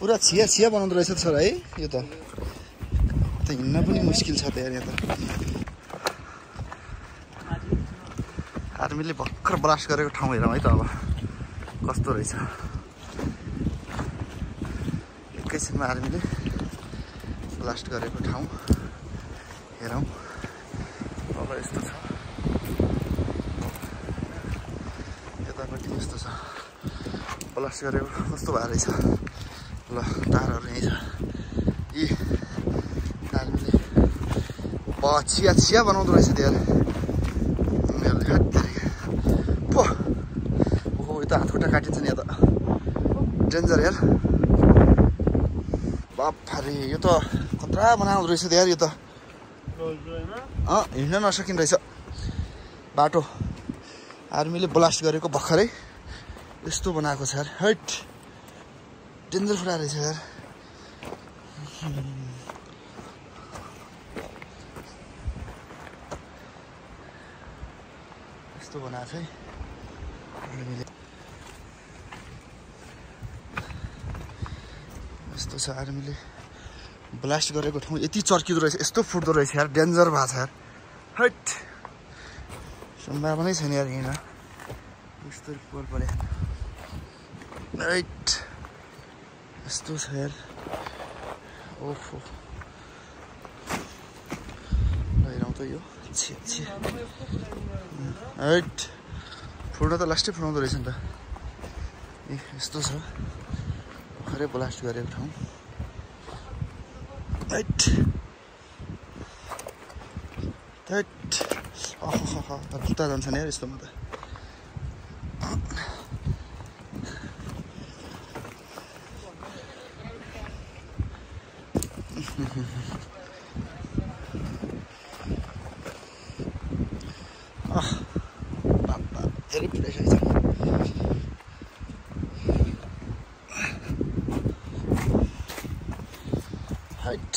पुरा छिया बनाउँदो रहेछ सर है यो त हिँड्न पनि मुस्किल छ त यहाँ त आर्मीले भर्खर ब्लास्ट गरेको ठाउँ हेरौँ है त अब कस्तो रहेछ एकैछिनमा आर्मीले ब्लास्ट गरेको ठाउँ हेरौँ अब यस्तो छ यतापट्टि यस्तो छ ब्लास्ट गरेको कस्तो भएर रहेछ ल टारहरू यहीँ छ यी आर्मीले छिया बनाउँदो रहेछ त्यहाँ ओहो यो त हातखुट्टा काटिन्छ नि यहाँ त डेन्जर यार बाफरे यो त खतरा बनाउँदो रहेछ यार यो त हिँड्न नसकिने रहेछ बाटो आर्मीले ब्लास्ट गरेको भर्खरै यस्तो बनाएको छ यार हैट डेन्जर कुरा रहेछ यार यस्तो बनाएको छ है आर्मीले यस्तो छ आर्मीले ब्लास्ट गरेको ठाउँ यति चर्किदो रहेछ यस्तो फुट्दो रहेछ यार डेन्जर भएको छ यार हैट सम्भावनै छैन यार हिँड्न यस्तो पोल पऱ्यो हैट यस्तो छ यार ओफो लैराउँ त यो हैट फुट्न त लास्टै फुटाउँदो रहेछ नि त ए यस्तो छ भर्खरै ब्लास्ट गरेको ठाउँ हैट हैट जुत्ता जान्छ नि यार यस्तोमा त धेरै पिटाइसकेको छ height.